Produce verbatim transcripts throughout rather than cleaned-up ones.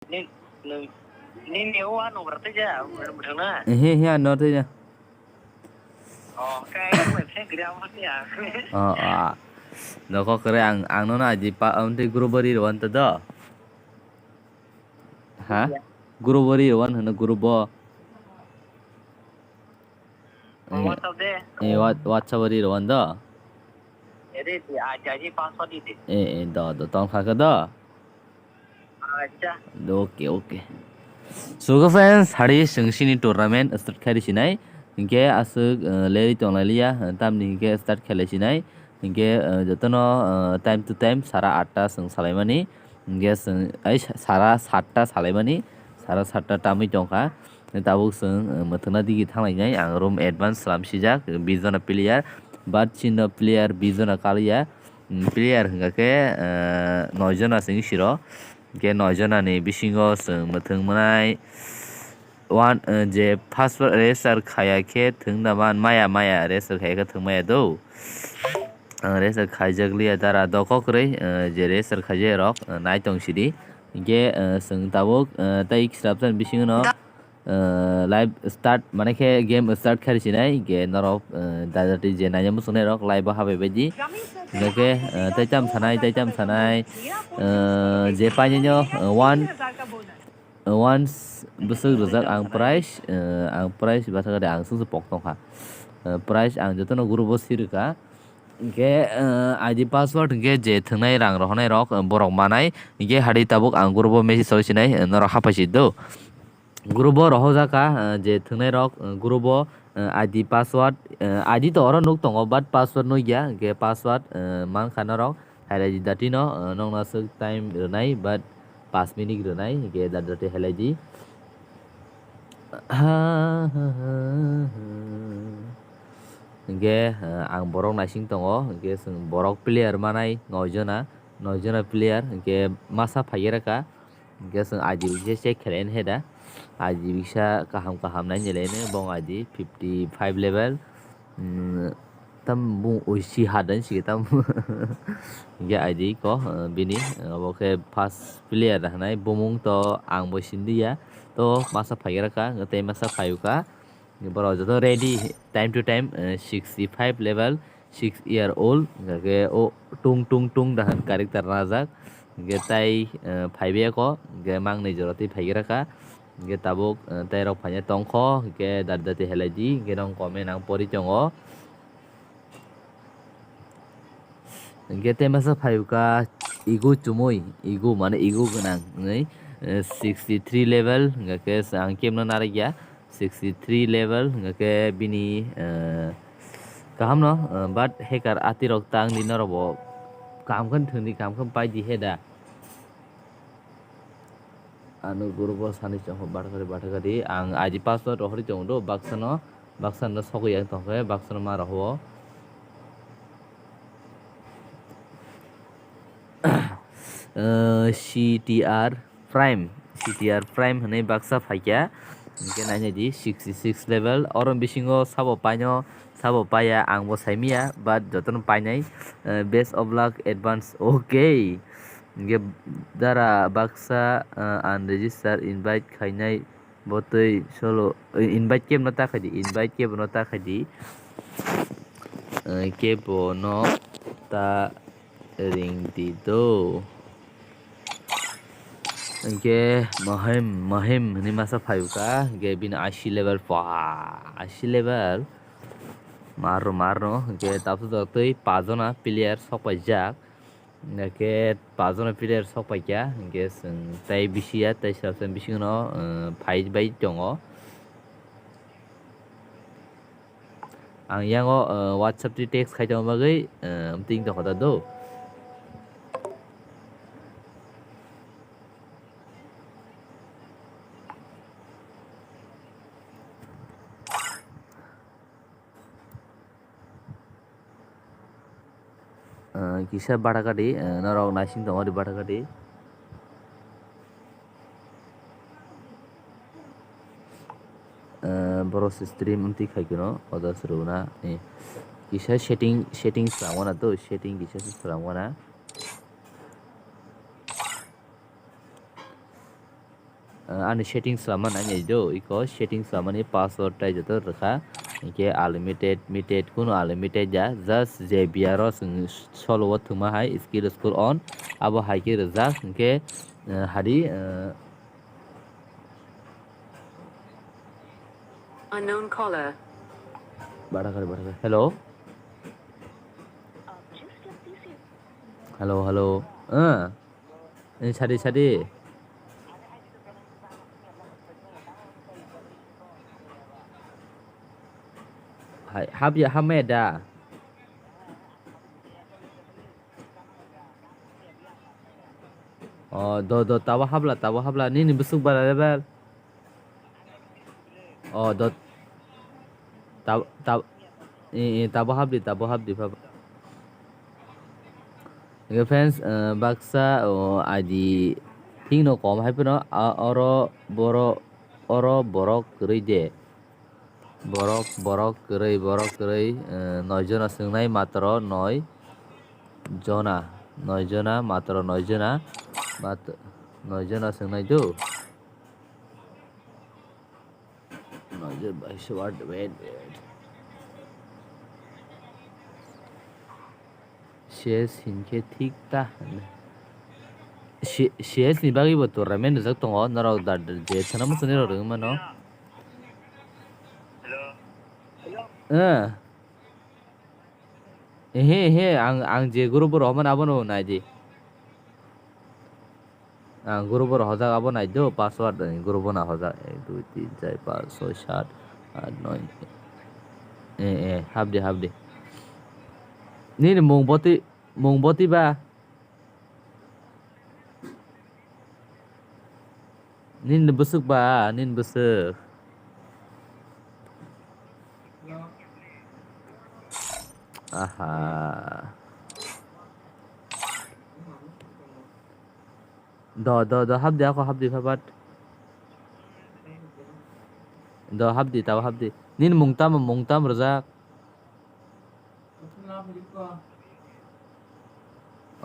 Ni, ni, ni, ni o ano berarti ya, betul na? He, he, ano tu ya. Oh, kayak gue sih gede amat ya. Oh, ah. Nokok kere ang, ang nono aji pa, ang tei guru bari rwan to do. Ha? Iya. Guru bari rwan hano guru bo. Eh, WhatsApp de. Eh, wa-, WhatsApp ri rwan do. Ede di aja ji password di de. Eh, eh, do, do, tong kha kha do. Acha. Do, okay, okay. So, friends, hari sengsi ni tournament start khai sinai. Hingke asuk, eh, leri tong lai liya, eh, tamni hingke start khai sinai. Hingke, eh, jotono, eh, time to time sara atta seng salaimani. Hingke chwng ai sa-, sara satta salaimani, sara satta tamwi tongkha. Tabuk chwng, eh, mwthangna digi thanglainai, ang room advance slam sijak, bis jona player, but chino player bis jona kaliya. Mm, player hwnkha khe, eh, noi jona chwng siro. Hwnkhe noi jona ni bisingo chwng mwthang mwnai. One, eh, je first register khaya khe thwng da man, maya, maya, register khaya khe thwng maya do. Ang register khaijak liya dara do kokrwi, eh, je register khaijak rok, eh, nai tong sidi. Hingke, eh, chwng tabuk, eh, tei swrapsa ni bisingo no, eh, live start, mane khe game start khai sinai, hingke norok, eh, dada tei je naina muchungnai rok live o habai baidi. Hingke, eh, tei tam sanai, tei tam sanai, eh, je painai no, eh, one, Once bwswk rijak ang price, eh, ang price bathakari ang sungsa pok tongkha. Eh, price ang jotono group o sirikha. Hingke, eh, I D password hingke je thwngnai rang rohonai rok, eh, borok manai. Hingke hari tabuk ang group o message soi sinai, eh, norok hapai si do. Group o rohorjak kha, eh, je thwngnai rok, eh, group o, eh, I D password, eh, I D to oro nuk tongo, but password nukya, hingke password, eh, mankha norok. Hailai di dati no, eh, nokna swk time rwnai, but paanch minute rwnai, hingke dati dati hailai di. Hingke, eh, ang borok naising tongo, hingke chwng borok player manai noi jona, noi jona player, hingke masa phaiye rwkha. Hingke chwng I D bisa check khlai nai da. I D bisa kaham kaham nai nilai nai, bong I D fifty five level. Hmm, tam bung uisi hadan si tam. Hingke I D ko, eh, bini, eh, obo khe first player da hwnai, bumung to ang bo sindiya. To masa phaigra kha, tei masa phaiuka. Borok joto ready, time to time, eh, sixty five level, six year old, hingke o tung tung tung da hwn character rajak. Hingke tai, eh, phaibai ko, hingke mangnwi jora twi phaigra kha. Hingke tabuk, eh, tai rok phaina tongkho, hingke dati dati helai di, hingke nong comment ang pori tongo. Hingke tei masa phaiuka ego chumui, ego mane ego gwnang hwnwi, eh, sixty three level, hingke ang kemno narikya. Sixty three level, hingke bini, eh, kaham no, eh, but hacker ati rok tang di norok bo kaham khe thwng di, kaham khe pai di he da. Ano group o sani chong bathakari bathakari ang I D password rohori chong do baksa no, baksa no sogwi ang tong khe baksa no ma roho. Eh, C T R Prime, C T R Prime hwnwi baksa phaikya. Hingke nainai di sixty six level. Oro bisingo sabo paino, sabo paiya, ang bo saimiya, but jotono painai. Eh, best of luck advance. Okay. Hingke dara baksa, eh, unregistered invite khainai. Bo twi solo, eh, invite kebo no ta khaidi, invite kebo no ta khaidi. Eh, kebo no ta ring di do. Hingke Mohim, Mohim hwnwi masa phaiuka, hingke bini ashi level, pa, ashi level. Marno, marno, hingke tabuk twi pajona player sok paijak. Hingke pajona player sok paikha, hingke chwng tei bisi ya, tei sal sal bisingo no, eh, phai bai tongo. Ang yango, eh, WhatsApp twi text khai tongma bagwi, eh, amtwing tongkha da do. Ah, kisa bathakadi, ah, norok naising tongo di bathakadi. Ah, boro se stream wngtwi khaikhe no oda se rwna, eh, kisa setting, setting swrang wana to, setting kisa se swrang wana. Ani settings lama nai nai do, iko settings lamani password tai joto rwkha. Hinkhe unlimited, limited, kuno unlimited ya, just J B R o chwng solo o thwngma hai skill score on, abo hai khe rwjak, hinkhe, eh, hadi, eh, Unknown caller. Bara kare, bara kare. Hello? Hello, hello. Eh. Eh, sadi, sadi. Hai, hap ya, hap me da. Oh, do, do, tabo habla, tabo habla. Nini busuk bara level. Oh, do. Tab, tab, eh, eh, tabo habdi, tabo habdi, pha. Hinkhe friends, eh, baksa, oh, I D thik no kom hai phano, a, oro, boro, oro borok kwrwi de. Borok, borok kwrwi, borok kwrwi, eh, noi jona swngnai matro noi jona, noi jona, matro noi jona, mat-, noi jona swngnai do. Nojor bai swar, wait, wait. C S hinkhe thik ta hwnwi. C-, C S ni bagwi bo tournament rijak tongo, norok da, je thwna muchungni rok ringwi mano. Eh. Ehe, ehe, ang, ang je group o rohormani abono nai di. Ang group o rohorjak abo nai do, password ni group o na hojak. Ek, dui, tin, char, panch, soi, sat, aat, noi. Eh, eh, hap di, hap di. Nini mung boti, mung boti ba? Nini bwswk ba, nini bwswk. Aha. Do, do, do, hapdi, ako hapdi, phapat. Do, hapdi, tabo hapdi. Nini mung tamo, mung tam rwjak.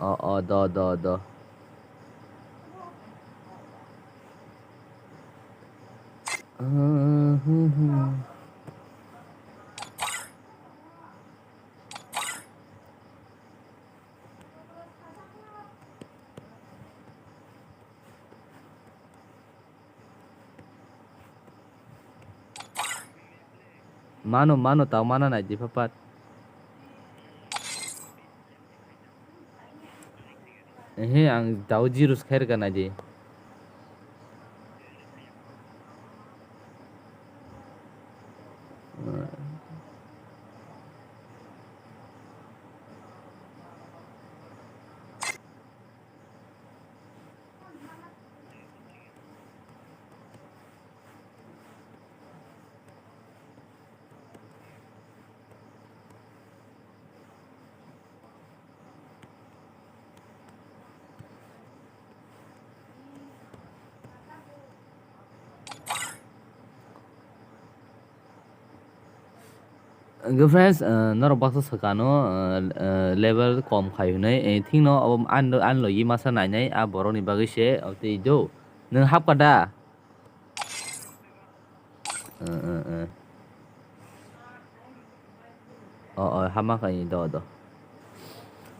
O, o, do, do, do. Mano, mano, tao mana nai di phapat. Ehe, ang tao zero se khairwkha nai di. Hwnkhe friends, eh, norok baksa swkano, eh, eh, level kom khai hwnwi, eh, thikno abo ani, ani logi masa nainai, a borokni bagwi se, o twi do. Nwng hapkha da? Eh, eh, eh. O, o, hama khaini do, do.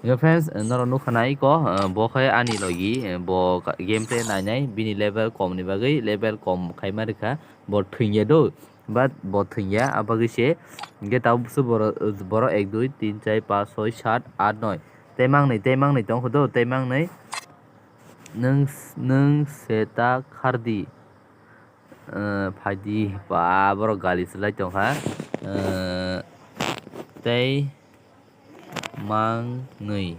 Yo, friends, norok nukha nai ko, eh, bo khe ani logi, eh, bo ka-, gameplay nainai, bini level komni bagwi, level kom khaima rikha, bo thwngya do, but bo thwngya, abagwi se, hwnkhe tabuk se boro, boro ek, dui, tin, char, panch, soi, sat, aat, noi. Tei mangnwi, tei mangnwi tongkha do, tei mangnwi. Nwng, nwng seta khardi. Eh, phaidi, ba, borok gali swlai tongkha. Eh, tei mangnwi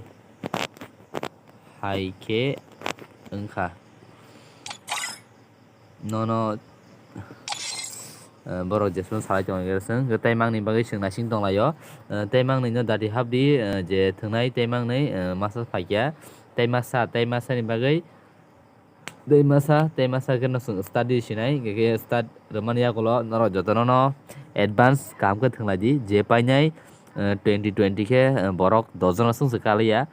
hai khe wngkha. Nono, eh, borok jeswng salai tongkhe swng, tei mangni bagwi swng naising tonglaio. Eh, tei mangnwi no dati hapdi, eh, je thwngnai tei mangnwi, eh, masa phaikya, tei masa, tei masani bagwi Tei masa, tei masa khe no chwng start di sinai, hwnkhe khe start rwmani yagulo norok jotono no advance kaham khe thwnglaidi, je painai, eh, twenty twenty khe, eh, borok dos jona chwng se kaliya,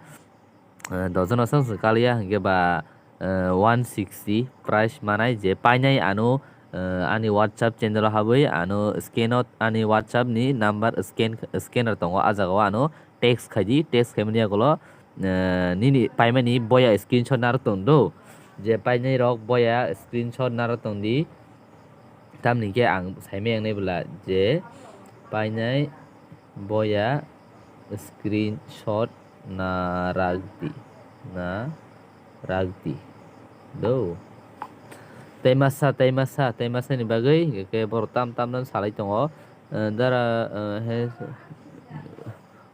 eh, dos jona chwng se kaliya, hwnkhe ba eh, one sixty price manai je painai ano, eh, ani WhatsApp channel o habwi ano scan o ani WhatsApp ni number scan, scanner tongo, ah jaga o ano text khaidi, text khaimani yagulo, eh, nini paimani boya screenshot narwk tong do, je painai rok boya screenshot narwk tong di, tamni khe ang saimai yang nai bwla je painai boya screenshot na ragdi, na ragdi do. Tei masa, tei masa, tei masa ni bagwi khe borok tam tam no salai tongo. Eh, dara, eh, he,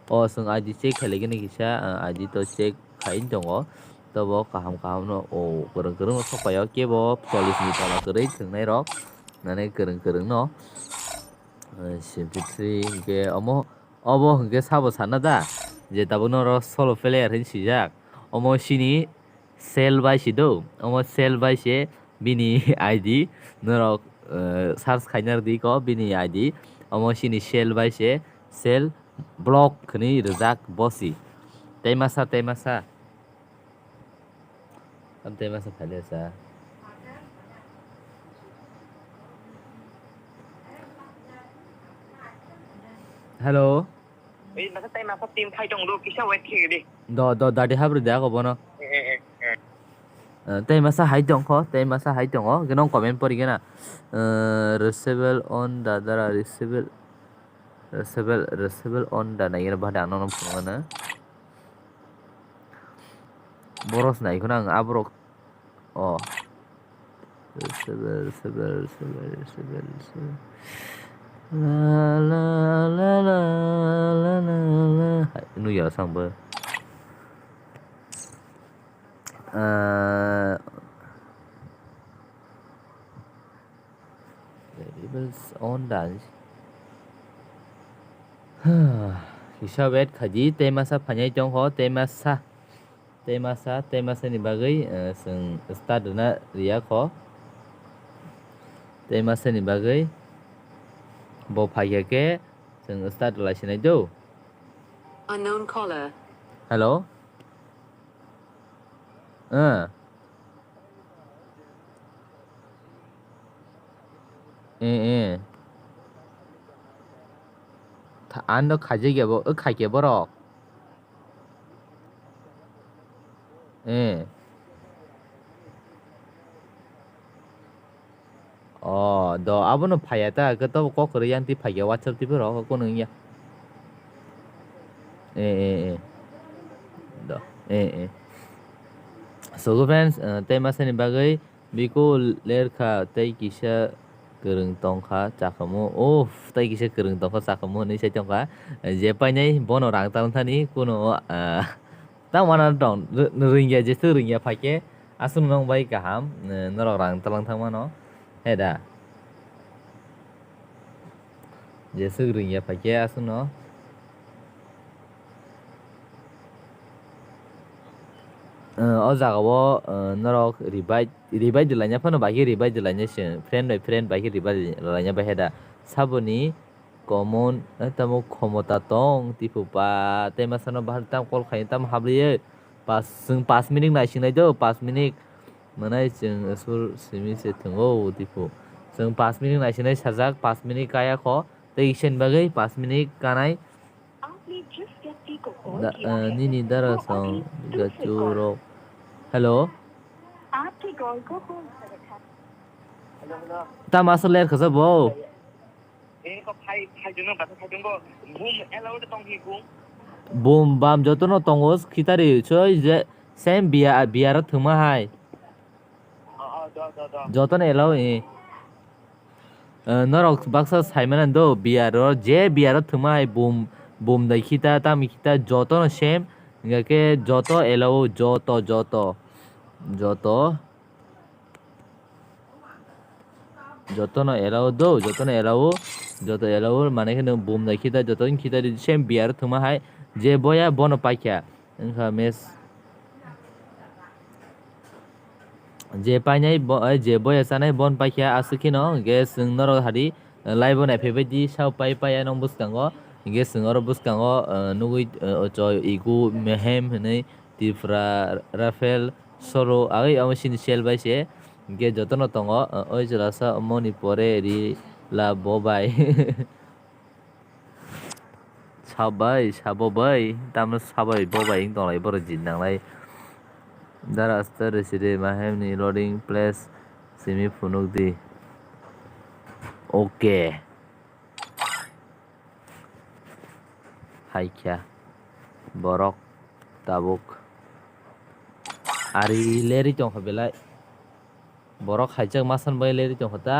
o chwng I D check khailai gini kisa, eh, I D to check khai tongo. Tobo kaham kaham no, o kwrwng kwrwng no sok paio, kebo chollish ni tola kwrwi thwngnai rok, nani kwrwng kwrwng no. Eh, C P three hinkhe omo, obo hinkhe sabo sana da, je tabuk norok solo player hin sijak. Omo sini sel bai si do, omo sel bai se bini I D norok, eh, search khaina rwdi ko bini I D. Omo sini sel bai se sel block hwnwi rwjak bosi. Tei masa, tei masa. Am tei masa phale sa. Hello. Ei, masa tei masa team phai tong do, kisa wait khe di. Do, do, dadi habri de ako bono. Eh, eh, eh, eh. Eh, tei masa hai tong kho, tei masa hai tongo, gwnang comment pori gana. Eh, resebel on da dara resebel, resebel, resebel on da nai gana bahada ang nono phunukgana. Boros nai khuna ang aborok. Oh. Sever, sever, sever, sever, sever. La, la, la. Hai, nugya sang bo. Ah. Variables on da. Kisa wait khaidi, tei masa phainai tong kho, tei masa, tei masa, tei masa ni bagwi, eh, chwng start rwna riya kho. Tei masa ni bagwi bo phaikha khe chwng start rwlai sinai do. Unknown caller. Hello? Eh. Eh, eh. Tha-, ano khaijak ya bo, o khai khe borok. Eh. Oh, do, abono phaiya ta, khe tobo kok kwrwi yang twi phaikhe WhatsApp twi phoro, kok kono wngya. Eh, eh, eh. Do, eh, eh. So, good friends, eh, tei masani bagwi biko lerkha tei kisa kwrwng tongkha chakhamu. Uff, tei kisa kwrwng tongkha chakhamu hinwi sai tongkha. Je painai bono rang talangthani kuno, ah, Tamo ano tong, rw-, rwngya, jeswk rwngya phaikhe, aswk nwng bai kaham, eh, norok rang talang thangmano, he da? Jeswk rwngya phaikhe, aswkno, eh, o jagao, eh, norok revive, revive de laina phano, bai khe revive de laina se, friend bai friend bai khe revive de laina bai he da? Saboni, Common, eh, tamo khomota tong, tipo pa, tei masano bahar tam call khai, tam habliye. Pas, chwng pas minute naisingnai do, pas minute. Manai chwng sur simi se thwngo, tipo. Chwng pas minute naisingnai sajak, pas minute kaya kho, tei isen bagwi pas minute kanai. Da, eh, nini dara song, ga churok. Hello? Tam asal ler khasa bo. Eko phai, phai jwngo, bata phai jwngo. Boom allowed tong hi boom. Boom bam jotono tongo, khitari choi je same biya, biyaro thwngma hai. Oh, oh, do, do, do. Jotono allow, eh. Eh, norok baksa saimano do, biyaro, je biyaro thwngma hai boom, boom dai khita, tami khita, jotono same. Hingkha khe joto allow, joto, joto, joto. Jotono allow do, jotono allow, joto allow, mane khe nwng boom nai khita, joto wng khita di same biyaro thwngma hai, je boya bono paikha, wngkha mes, je painai bo, eh, je boya chanai bon paikha, aswk kheno hwnkhe chwng norok hadi, eh, live o naiphaibadi sao pai paiya nong bwskango, hwnkhe chwng oro bwskango, eh, nugui, eh, ocho igu mehem hinui Tripura Rifle, Soro agwi omo sini sel bai se. Hwnkhe jotono tongo, o, oi jora sa moni pore ri la bo bai. Sabai, sabo bai, tamo sabai, bo bai wng tonglai, borok jit nanglai. Dara asta rwsiri mahemni loading place simi phunuk di. Okay. Hai kha borok tabuk ari leri tongkha belai. Borok haijak masan bai leri tongkha ta.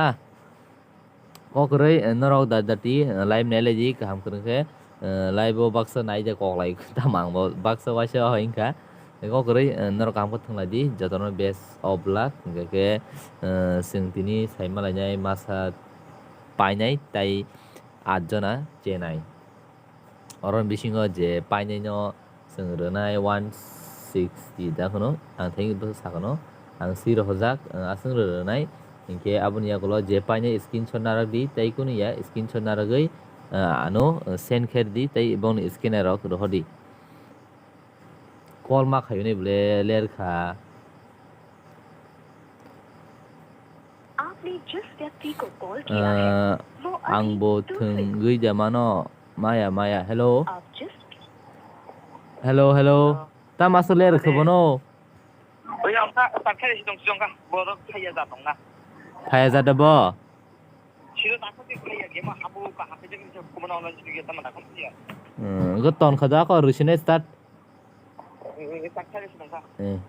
Kok kwrwi, eh, norok da dati, eh, live nailai di kaham kwrwng khe, eh, live o baksa naide koklai tamo ang bo baksa waisa o hoi wngkha. Kok kwrwi, eh, norok kaham khe thwnglai di jotono best of luck hwnkhe khe, eh, chwng tini saima lainai masa painai tai atjona chenai. Oroni bisingo je painaino chwng rwnai one sixty da hwno, ang thengwi bwsa sakano, ang swi rohorjak, ang aswk rw rwnai, hinkhe aboni yagulo je painai screenshot narwk di, tei kunu ya screenshot narwgwi, ah, ano send khe rw di, tei bongni scanner rok rohor di. Call ma khaio ni bole ler kha. आपने जिस व्यक्ति को कॉल किया है, Ah, वो अभी ang bo दूसरे thwngwi da mano, maya, maya, hello? आप जिस Hello, hello. Tamo aswk ler khe bono? Oya, ang ta, ta khe si tong si tong ka, borok phaiya ja tong na. Phaiya ja da bo? Siro ta khe phaiya ge ma habu ka hape je ni kuma na online sigi ta ma da kon phaiya. Hmm, go ton kha da ko rwsine start. Eh, tak tak sih, tak. Eh.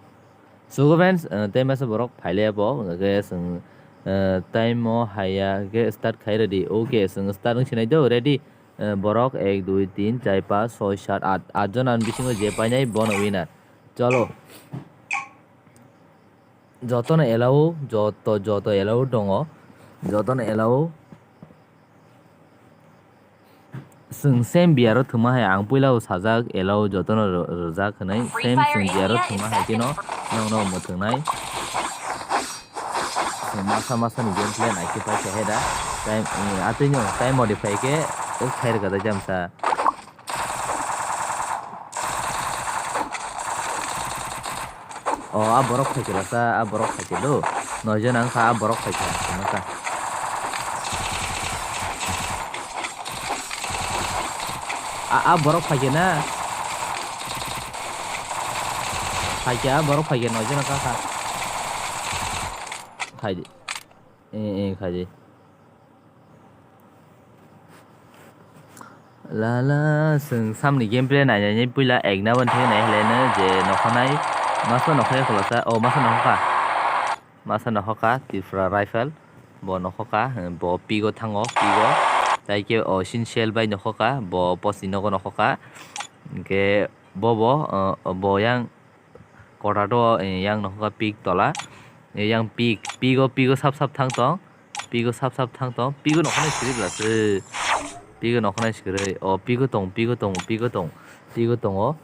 Sugo fans, eh, tei masa borok phaile bo, hwnkhe chwng, eh, time o haiya khe start khai ready. Okay, chwng start wng sinai do, ready. Eh, borok ek, dui, tin, char, panch, soi, sat, at, at jona ni bisingo je painai bono winner. Cholo. Jotono allow, joto, joto allow tongo. Jotono allow. Chwng same beer o thwngma hai, ang puila o sajak, allow jotono ro-, rwjak hwnwi. Same chwng beer o thwngma hai kheno nokno mwthwngnai. Chwng masa masa ni gameplay naikhe paikha hai da. Time, eh, atwino time modify khe, eh, khairwkha da jamsa. O, a borok phaikhe rasa, a borok phaikhe do. Noijona wngkha, a borok phaikhe rasa. A, a borok phaikhe na. Phaikhe, a borok phaikhe, noijona wngkha kha. Phaidi. Eh, eh, khaidi. Lala, chwng samni gameplay nainani puila ekna wan thai nai hwlai no je nokhanai, masa nokhanai khulasa, o masa nokhoka, masa nokhoka, Tripura Rifle, bo nokhoka, bo pigo thango, pigo, tai khe o Sincel bai nokhoka, bo posti nogo nokhoka, hwnkhe bobo, o, bo yang, Kothar o, eh, yang nokha pik tola. Eh, yang pik, pigo, pigo sap sap thang tong. Pigo sap sap thang tong. Pigo nokha nai siri bla se. Pigo nokha nai siri. O, pigo tong, pigo tong, pigo tong. Pigo tongo.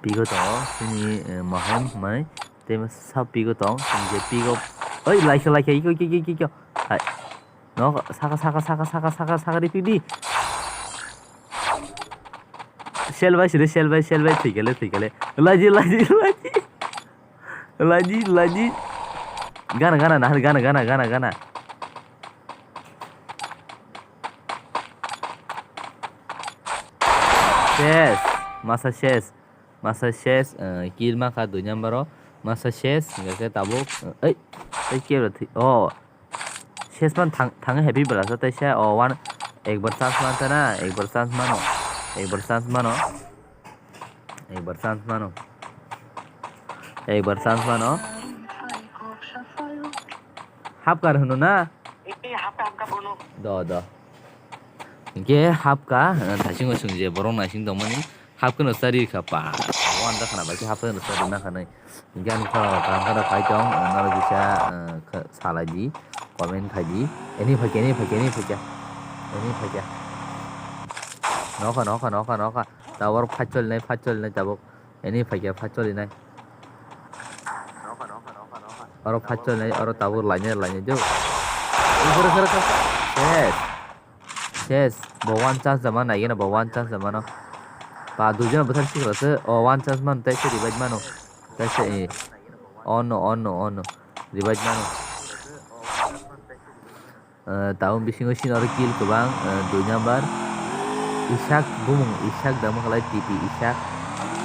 Pigo tongo. Sini, eh, maham mai. Tei sap pigo tong. Sini je pigo. Oi, laikha, laikha. Iko, iko, iko, iko. Hai. No, saka, saka, saka, saka, saka, saka, ripik di. Sel bai sini, sel bai, sel bai, thwikale, thwikale. Laji, laji, laji. Laji, laji. Gana, gana, nahar, gana, gana, gana, gana. Ses. Masa ses. Masa ses, eh, kill ma kha dui number o. Masa ses, hingkha khe tabuk, eh, ei, ei, kill rw thwi-, oh. Ses man thang, thang happy bela sa tei sa, oh, one, ekbar chance man ta na, ekbar chance mano. Ekbar chance mano. Ekbar chance mano. Ekbar chance mano. Half car hwno na? Do, do. Hingke half ka, eh, thaisingo chwng je borok naising tongmani. Half khe no chari kha pa. Wan da khana bai khe half khe no chari na khanai. Hingke ani khorang rok kaham kheno phai tong, norok kisa, eh, kha-, salai di, comment khai di. Ani phaikya, ani phaikya, ani phaikya. Ani phaikya. Nokha, nokha, nokha, nokha. Tabok fight cholinai, fight cholinai tabok. Ani phaikya, fight cholinai. Oro fight cholinai, oro tabok lainai, lainai do. Yes. Ses, bo one chance da man naigena, bo one chance da mano. Ba duijon bwthar sikla se, o one chance man, tai se revive mano. Tai se, eh. Ono, ono, ono. Revive mano. Eh, tabuk bisingo sini oro kill kwbang, eh, dui number. Isak bumung, Isak da mokholai T P Isak.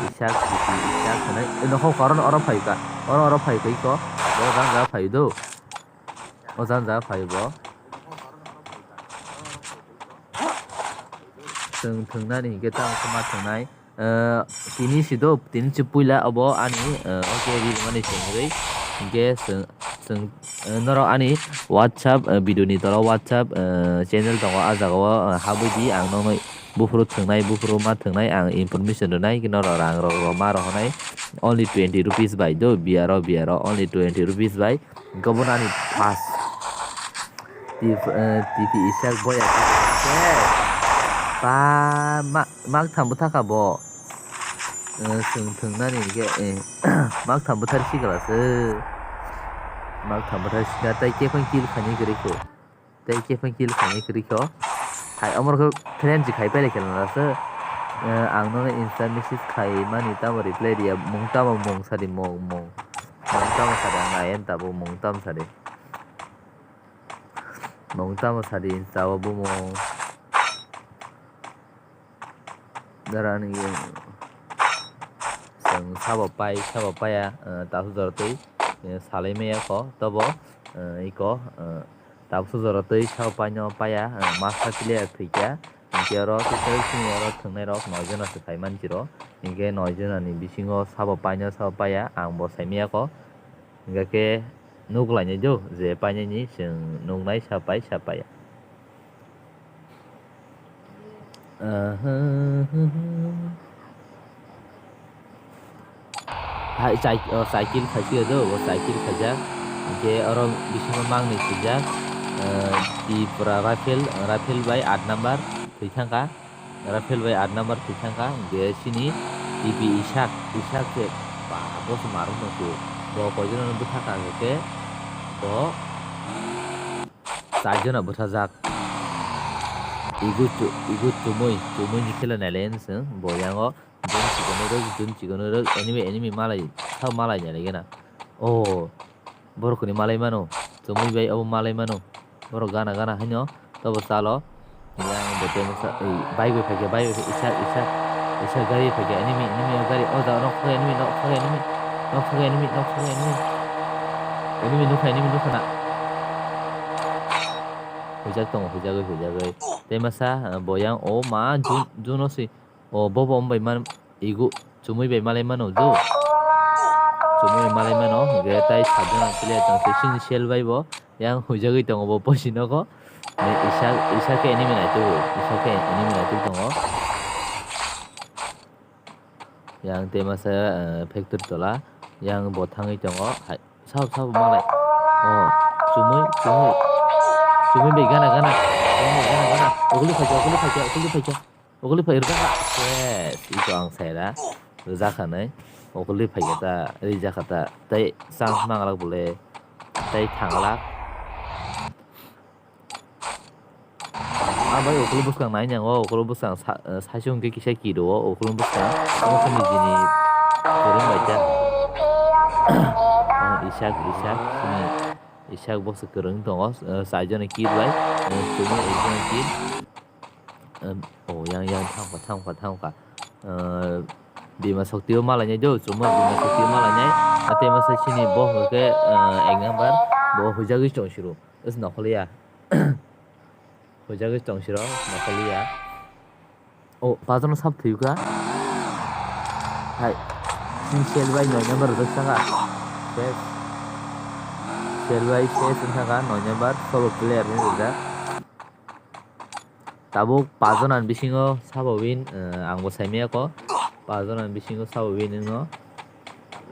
Isak, T P Isak hwnwi. Eh, nokho koron oro phaikha. Oro, oro phaikha iko. Bo jang ja phaio do. O jang ja phaio bo. Chwng thwngnani hinkhe tamo khe ma thwngnai. Eh, tini si do, tini si puila obo ani, eh, oke, rimani chwng hwnwi. Hinkhe chwng, chwng, eh, norok ani WhatsApp, eh, video ni tola WhatsApp, eh, channel tongo, ah jaga o, eh, habwi di, ang nokno buphuru thwngnai, buphuru ma thwngnai, ang information rwnai, norok rang rok rw ma rw hwnai, only twenty rupees bai do, biyaro, biyaro, only twenty rupees bai. Hinkhe obo ani first. Tip-, eh, T P Isak boya. Ba, ma-, mak tham bwthakha bo. Eh, chwng thwngnani hinkhe, eh, mak tham bwthar sikla se. Mak tham bwthar sikla tei khe phang kill khainai kwrwi kho. Tei khe phang kill khainai kwrwi kho. Hai, omo rokhe friend si khai pailai khe nang se. Eh, ang nono Insta message khai mani tamo reply riya. Mung tamo mung sadi mung, mung. Mung tamo sadi ang nai tabuk mung tamo sadi. Mung tamo sadi Insta o bumung. Dara ni chwng sabo pai, sabo paiya, eh, tasu jora twi, eh, salai maya kho, tobo, eh, iko, eh, tasu jora twi sabo paino paiya, eh, master player thwikha, hinkhe oro total sini oro thwngnai rok noi jona se sai manchiro, hinkhe noi jona ni bisingo sabo paino sabo paiya, ang bo sai maya kho, hinkhe khe nuk lainai do je painani chwng nuknai sa pai, sa paiya. Hai, cycle khaisio do, bo cycle khaijak. Hinkhe oro bisingo mangni swijak, eh, Tipra Rifle, Rifle bai aat number thwi thangkha. Rifle bai aat number thwi thangkha. Hinkhe chini T P Isak, Isak se ba, bo se marwk nukho. Bo koijono bwthakha hinkhe bo Chaijona bwthajak. Igu chu-, igu chumui, chumui ni khela nailai chwng bo yango. Jun chikonwi rwk, jun chikonwi rwk, enemy, enemy malai, sao malai nailai gana. Oh, borok ni malai mano, chumui bai obo malai mano. Borok gana gana haino, tobo chalo. Yang bo tei masa, ei, bike bai phaikha, bike bai phaikha, Isak, Isak, Isak gari phaikha, enemy, enemy o gari, o jaga nok phaikha, enemy, nok phaikha, enemy, nok phaikha, enemy, nok phaikha, enemy. Enemy nukha, enemy nukha na. Hujak tongo, hujagwi, hujagwi. Tei masa, ah, bo yang, o ma, jun, jun o si. O, bo, bo, wng bai man, igu, chumui bai malai mano, jo. Chumui bai malai mano, hwnkhe tai sajona player tong, sini sel bai bo. Yang hujagwi tongo bo posi nogo. Isa, isa khe enemy naitu, isa khe enemy naitu tongo. Yang tei masa, eh, factory tola. Yang bo thangwi tongo. Hai, sabo, sabo malai. Oh, chumui, chumui. Chumui bai gana, gana. Chumui bai gana, gana. Uguli phaikha, uguli phaikha, uguli phaikha. Uguli phai rwjakha. Yes, iko ang saira. Rwjakha nai. Uguli phaikha ta, rwjakha ta. Tei chance manglak bole. Tei thanglak. Ah, bai, ukuluk bwskang nai nang o, ukuluk bwskang sa-, eh, saichung khe kisa kido o, ukuluk bwskang. Omo khe nijini kwrwng bai khe. Ah, Isak, Isak, sini Isak bo se kwrwng tongo, eh, saijoni kid bai, eh, chumui ekjoni kid. Em, oh, yang, yang, thangkha, thangkha, thangkha. Eh, Bima Shakti o malainai do, chumui Bima Shakti o malainai. Ate masa sini bo hwnkhe, eh, ek number, bo hujagwi chong siro. Is nokholiya. Hujagwi tong siro, nokholiya. O, pajono sab thwikha. Hai. Sini sel bai noi number rwjak saka. Ses. Sel bai ses wngkha ka noi number, solo player ni rwjak. Tabuk pajonan bisingo sabo win, eh, ang bo saimaya ko. Pajonan bisingo sabo win wngno.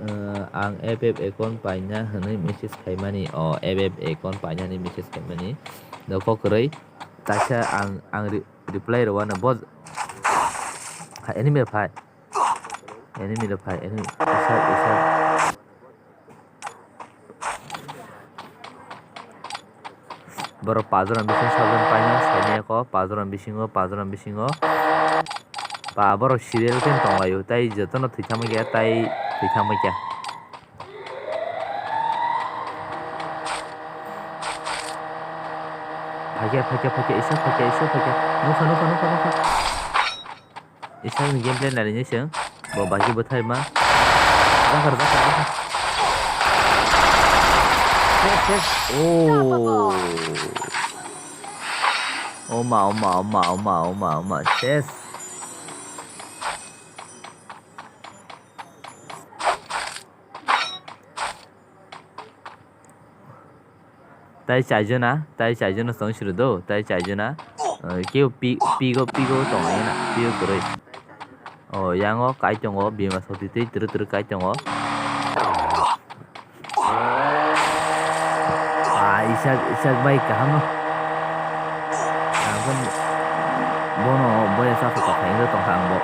Eh, ang F F account paina hwnwi message khaimani, o F F account paina hwnwi message khaimani. Nokho kwrwi kaisa ang, ang re-, reply rwano bo ha, enemy rok phai. Enemy rok phai, enemy. Isa, isa. Borok pajono bisingo sabjani paina saimaya ko, pajono bisingo, pajono bisingo. Ba borok serial khe tonglaio, tai jotono thwi thangma khe, tai thwi thangma khe. Phaikya, phaikya, phaikya, Isak phaikya, Isak phaikya. Nukha, nukha, nukha, nukha. Isakni gameplay nailai nai chwng. Bo bagi bwthai ma. Jakhar, jakhar, jakhar. Yes, yes. Oh. Oma, oma, oma, oma, oma, oma. Yes. Tai chaijona, tai chaijona tong siro do, tai chaijona. Eh, keu pi-, pigo, pigo tong ai na, pigo kwrwi. Oh, yango kai tongo, bima soti tei twrwk twrwk kai tongo. Ah, Isak, Isak bai kaham no. Ang khe bono boya sa tongkha, tongkha ang bo.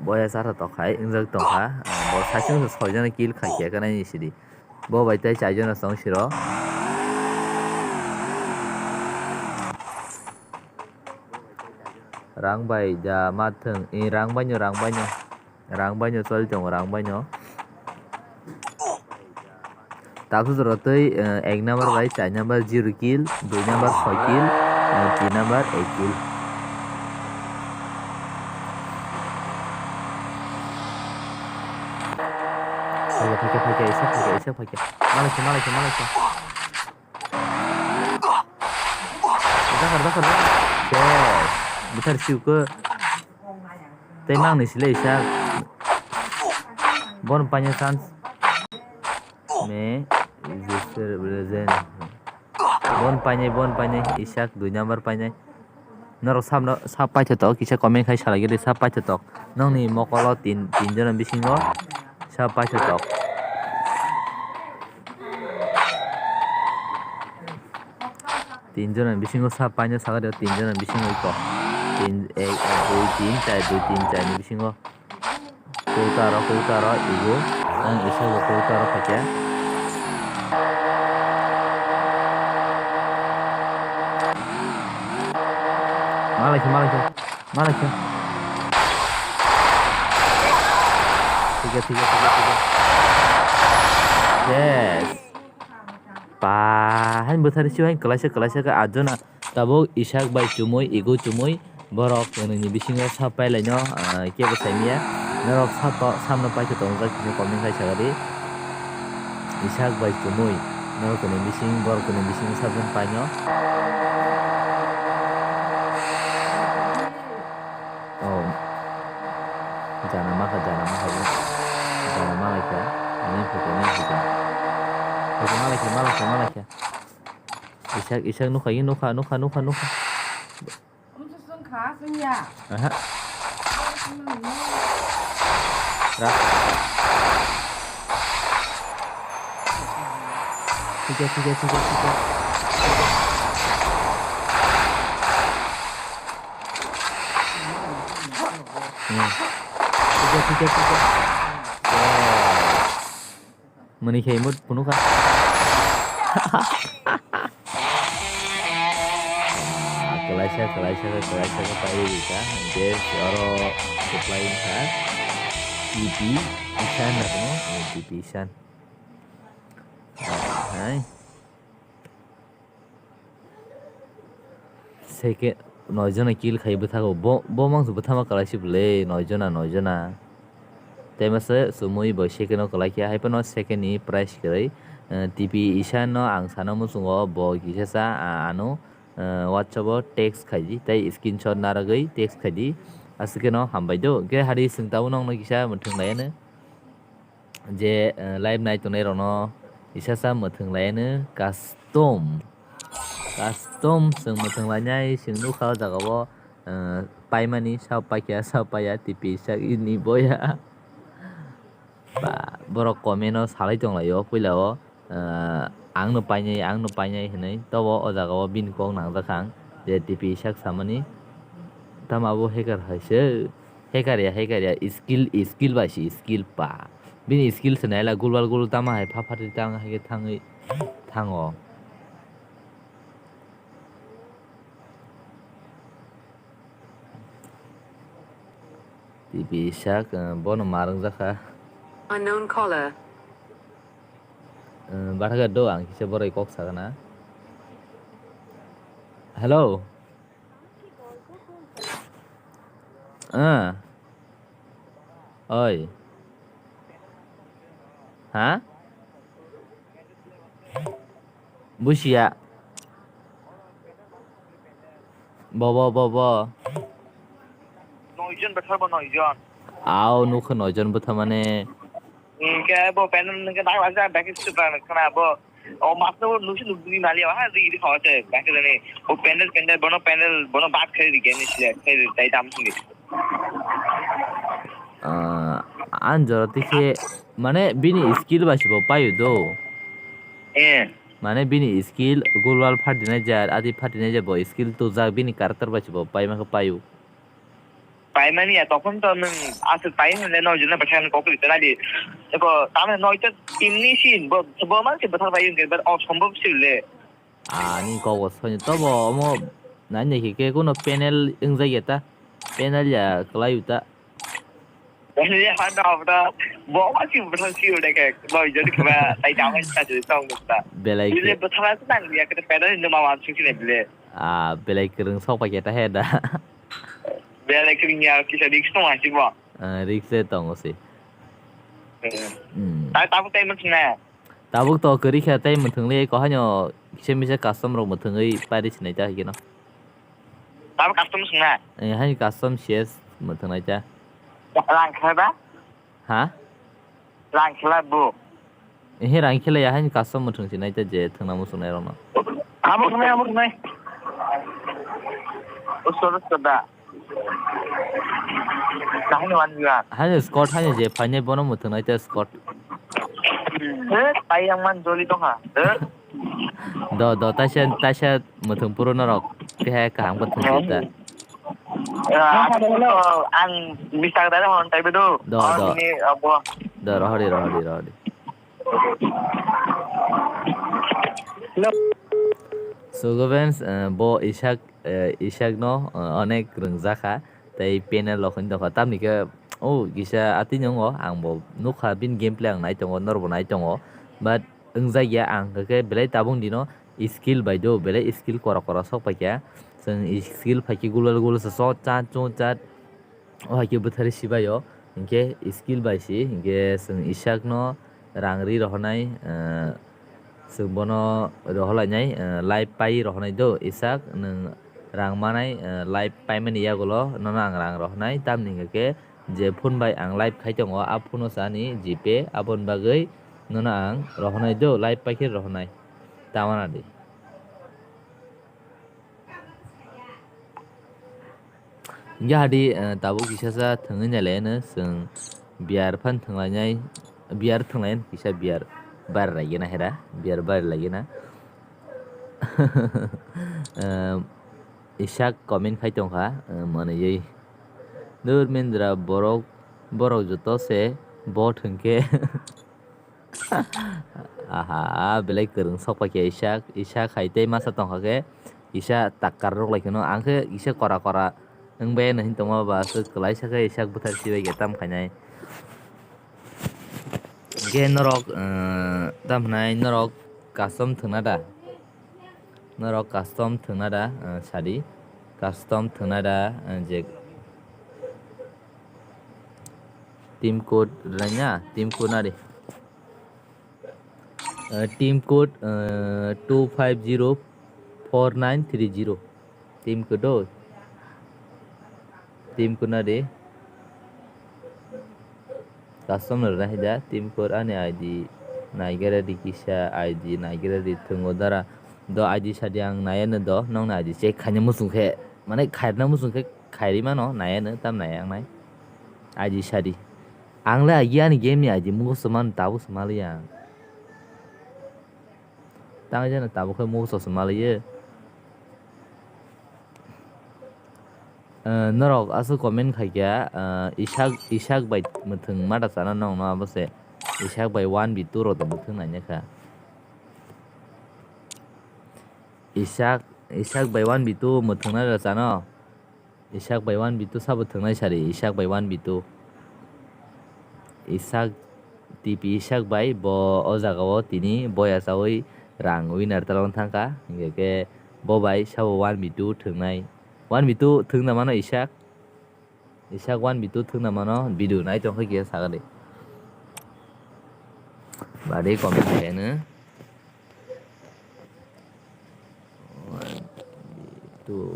Boya chara tok khai wngjak tongkha. Bo saichung se soijana kill khai khe kanai ni sidi. Bo bai tei chaijana tong siro. Rang bai da ma thwng. I rang bai no, rang bai no. Rang bai no choli tongo, rang bai no. Taksu jora tei, eh, ek number bai char number zero kill, dui number soi kill, eh, tin number ek kill. Phaikya, phaikya, phaikya, isa phaikya, isa phaikya. Malakya, malakya, malakya. Dakhar, dakhar, dakhar. Yes. Buthar siu khe. Tei nang ni silai sa. Bon paine chance. Me, Joseph Rezen. Bon paine, bon paine, Isak dui number paine. Norok sabno, sab paithotok, kisa comment khai salai gede, sab paithotok. Nokni mokolo tin, tin jona bisingo sab paithotok. Tin jona bisingo sab paino sagade, tin jona bisingo iko. Tin, ek, dui, tin, char, dui, tin, char ni bisingo. Kota aro, kota aro, igo. Ang isa bo kota aro phaikya. Malakya, malakya, malakya. Thikya, thikya, thikya, thikya. Yes. Ba, hain bwthar sio hain kwlaisa, kwlaisa khe atjona. Tabuk Isak bai chumui, igo chumui. Borok kwnwi ni bisingo sab pailaino, ah, kebo saimia. Norok sab to, sabno paikhe tongjak kisa comment khai sagadi. Isak bai chumui. Norok kwnwi bising, borok kwnwi bising sabjak paino. Oh. Jana makha, jana makha. Jana malaikha. Ani photo, ani photo. Photo malaikha, malaikha, malaikha. Isak, isak nukha, nukha, nukha, nukha, nukha. Aha. Ra. Thikya, thikya, thikya, thikya. Hmm. Thikya, thikya, thikya. Mani khe mut phunukha. Kwlaisa, kwlaisa, kwlaisa khe pairwi rikha. Hwnkhe oro supply wngkha. T P Ishan na tongmo? T P Ishan. Hai. Second, noi jona kill khai bwthago. Bo, bo mangso bwthama kwlaisi bwle, noi jona, noi jona. Tei masa sumui bo second o kwlai khe, hai phano second ni prize kwrwi, eh, T P Ishan no ang sana muchungo, bo kisa sa, ah, ano, eh, WhatsApp o text khai di, tei screenshot narwgwi text khai di. Aswk no hambai do. Hwnkhe hari swng tabuk nokno kisa mwthwng lai ano. Je, eh, live nai tongnai rokno kisa sa mwthwng lai ano custom. Custom chwng mwthwng lainai, chwng nukha o jaga o, eh, paimani, sao paikha, sao paiya, T P sak ini boya. Ba, borok comment o salai tonglaio puila o, eh, ang no painai, ang no painai hinui. Tobo o jaga o bini kok nangjakha ang je T P sak samani. Tamo abo hacker hai se, hacker ya, hacker ya, skill, skill bai se, skill pa. Bini skill se naila gulwal gulwal tamo hai pha phatwi tang hai khe thangwi thango. T P sak, eh, bono ma rwngjakha. Unknown caller. Eh, bathakhe do ang kisa boroi kok sakna. Hello. Ah. Oi. Ha? Busia. Bobo, bobo. Noijon bwthar bo noijon. Ao, nukha noijon bwtha mane. Hingke bo panel hingke nang laja bag super khana bo. O mas no nusi nukdi mali ha ri ri khawa se bag ni. O panel panel bono panel bono bat khai ri geni sile khai ri tai dam sini. Ah, an jora tikhe mane bini skill bai se bo payo do. Eh. Mane bini skill gulwal phatinai jar, adi phatinai jar bo skill tujak bini character bai se bo pai ma khe payo. Paimani ya, tokon to nwng aswk pai hwnle noi jona bwthai kokri tena di. Eko, tamne noi to timni sin, bo, bo man se bwthar pai hwnke, but osombob se le. Ani kok bo soni tobo omo nai nai khe, khe kuno panel wngjak ya ta, panel ya kwlai ta. Panel ya handa abra, bo ma si bwthar si ode ke, noi jona khe ba, tai tamai ta jodi tong ta. Belai Ile khe. Bwthar ta nang ya, khe panel ni ma wan su kine bile. Ah, belai kwrwng sok pai khe ta he da. Belai kwrwng ya, kisa risk tong asi bo. Ah, risk le tongo se. Hmm. Hmm. Tai tabuk tai mung na. Tabuk to kwrwi kha tai mwthwng le ko haino kisa misa custom rok mwthwngwi pairi sinai ta hikeno. Tabuk custom swng na. Eh, haino custom C S mwthwng nai ta. Rang khe ba? Ha? Rang khe la bo. Ehe, rang khe la ya, haino custom mwthwng se nai ta je thwngna muchung nai rok no. Abo khnai, abo khnai. O soro soda. Kahini wan biwa. Haino Scott haino je phainai bono mwthwng nai ta Scott. He, tai yang man joli tongha. He? Do, do, taisa, taisa mwthwng phuru norok keha kaham khe thwngsi ta. Ya, aku to ang bisa tadi hon tai bedo. Do, do. Ini apa? Do, rohori, rohori, rohori. Hello. So, friends, eh, bo Isak, eh, Isak no, eh, onek rwngjakha. Tei panel rok hwnwi tongkha. Tamni khe, o, kisa atwi nungo, ang bo nukha, bini gameplay ang nai tongo, norbo nai tongo. But, wngjakya ang khe belai tabuk dino skill bai do, belai skill kora kora sok paikha. Chwng skill phaikhe gulal gulal se so chat chun chat. O hai khe bwthari sibaio, hinkhe skill bai si, hinkhe chwng Isak no rang ri rohornai, eh, chwng bono rohorlainai, eh, live pai rohornai do, Isak, nwng rang manai, eh, live paimani yagulo nono ang rang rohornai, tamni hinkhe je phone bai ang live khai tongo, a phone o se ani GPay, aboni bagwi nono ang rohornai do, live paikhe rohornai, ta wana di. Hingke hadi, eh, tabuk kisa sa thwngwi nailai no chwng beer phan thwnglainai, beer thwnglainai kisa beer bar laigena hera, beer bar laigena. Eh, Isak comment khai tongkha, eh, manwi, "Dur Mindra borok, borok joto se bo thwngkhe." Aha, belai kwrwng sok paikha Isak, Isak hai tei masa tongkha khe, Isak takkar rok lai kheno, ang khe Isak kora kora wng bai no hin tongma ba aswk kwlai sa khe Isak bwthar sibai khe tam khainai. Hingkhe norok, eh, tam hwnai norok custom thwngna da? Norok custom thwngna da, eh, sadi. Custom thwngna da, eh, je team code rwna, team code nari. Eh, team code, eh, two five zero four nine three zero. Team code do. Team code nari. Custom no rwna hai da, team code ani I D naigera di kisa, I D naigera di thwngo dara. Do I D sadi ang naiya no do, nokni I D check khaina muchung khe, mane khairna muchung khe khairi mano, naiya no, tam naiya ang nai. I D sadi. Ang le agi ani game ni I D mugo se man, tabuk se maliya ang. Tang jana tabuk khe mugo se maliya. Eh, norok aswk comment khaikha, eh, Isak, Isak bai mwthwng mata chana nong no abo se. Isak bai one v two rok tong mwthwng naina kha. Isak, Isak bai one v two mwthwng na chano. Isak bai one v two sabo thwngnai sari, Isak bai one v two. Isak T P Isak bai bo o jaga o tini boya chawi rang winner talong thangkha. Hinkhe khe bo bai sabo one v two thwngnai. One v two thwngna mano Isak. Isak one v two thwngna mano video nai tongkha khe sagani. Badi comment khaino. One v two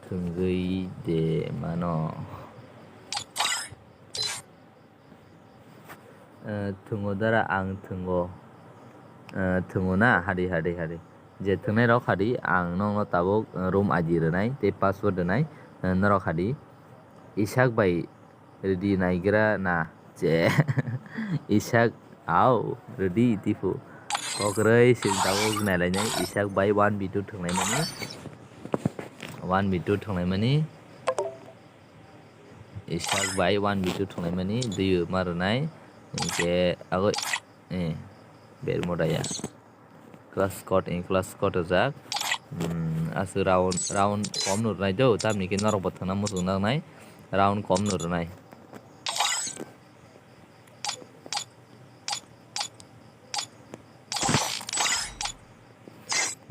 thwngwi de mano. Eh, thwngo dara ang thwngo. Eh, thwngo na, hadi, hadi, hadi. Je thwngnai rok hadi, ang nokno tabuk, eh, room I D rwnai, tei password rwnai, eh, norok hadi. Isak bai rwdi naigra na, che. Isak, au, rwdi, tipu. Kokroi, sing tabuk nailainai, Isak bai one v two thwngnaimani. One v two thwngnaimani. Isak bai one v two thwngnaimani, dui ma rwnai. Hinkhe ago, eh, Bermuda ya. Class code, eh, class code rwjak. Hmm, aswk round, round kom no rwnai do, tamni khe norok bo thwngna muchung nangnai. Round kom no rwnai.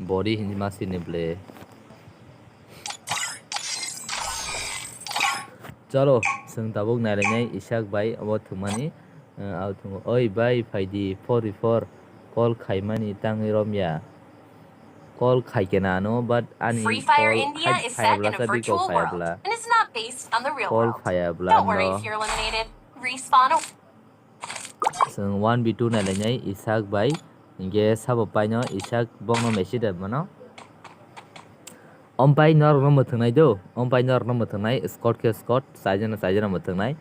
Body hinwi ma sini ble. Chalo, chwng tabuk nailainai Isak bai obo thwngmani. Eh, au thwngo, "Oi bai, phaidi, four v four call khaimani tangwi romya." Call khaikhe na ano, but ani Free Fire call India khai-, is set in a phayabla sa biko virtual world phayabla. And it's not based on the real Call world. Phayabla Don't worry no. If you're eliminated. Respawn. Chwng one v two nailainai Isak bai, hinkhe sabo paino Isak bokno message da mano. Ompai norokno mwthwngnai do, ompai norokno mwthwngnai, squad khe squad, chaijana chaijana mwthwngnai.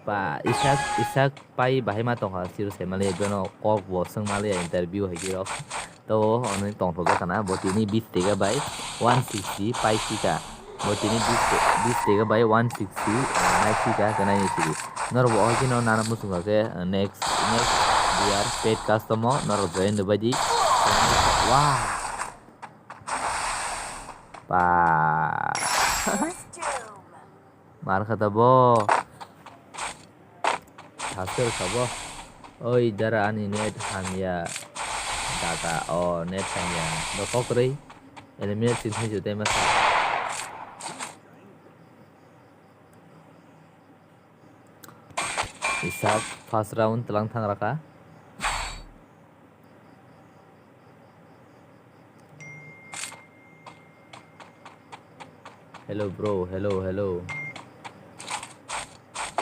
Pa, Isak, Isak pai bahai ma tongkha, siro sai mali, bono kok bo swng mali, interview hai khe rok. To, ono tongthok jaka na, bo tini bis tega bai one sixty pai sika. Bo tini bis, bis tega bai one sixty nai sika, kenai ni sigi. Norok bo o khe no nana muchung khe, next, next year paid custom o norok join rwbai di. Wah. Pa. Mar kha ta bo. Thasir kha bo. Oi dara ani net hamya. Data o net hamya. Bo kokroi. Eliminate sin thai jutai masa. Isak first round tlang thang raka. Hello bro, hello, hello.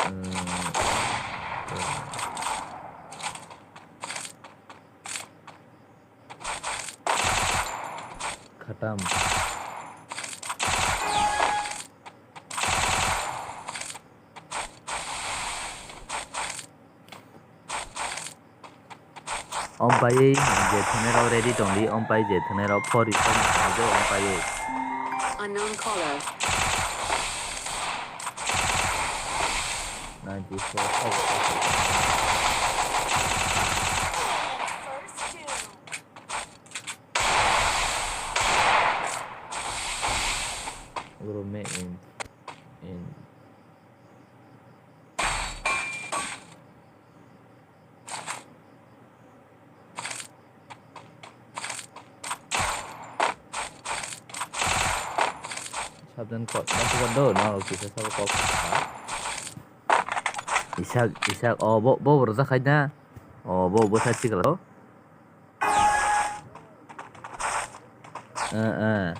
Hmm. Khatam. Om pai je thwngnairok ready tongdi, om pai je thwngnairok phori phori thwngnairok om pai. Unknown caller. Ninety four. Bro, me in, in. Sabdan kok, masuk kan do, no, kita sabo kok. Isak, Isak, oh, bo, bo, berasa kayaknya. Oh, bo, bo, saya sih kalau. Eh, eh.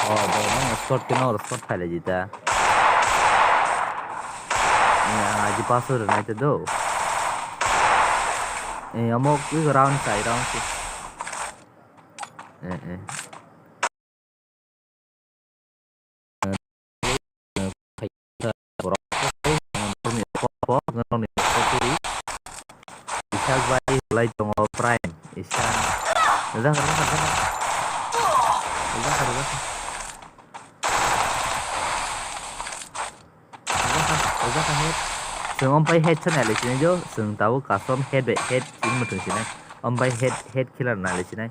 Oh, do, no, squad ke no, squad phailai jita. Eh, ang aji paso rwnai te do. Eh, amo ki round sai, round sai. Eh, eh. Isak bai lai tongo Prime. Isak. Rijak, rijak, rijak. Rijak, rijak. Rijak, rijak, head. Chwng ompai head sa nai lai sinai jo. Chwng tabuk custom head bai head chwng muthung sinai. Ompai head, head killer nai lai sinai.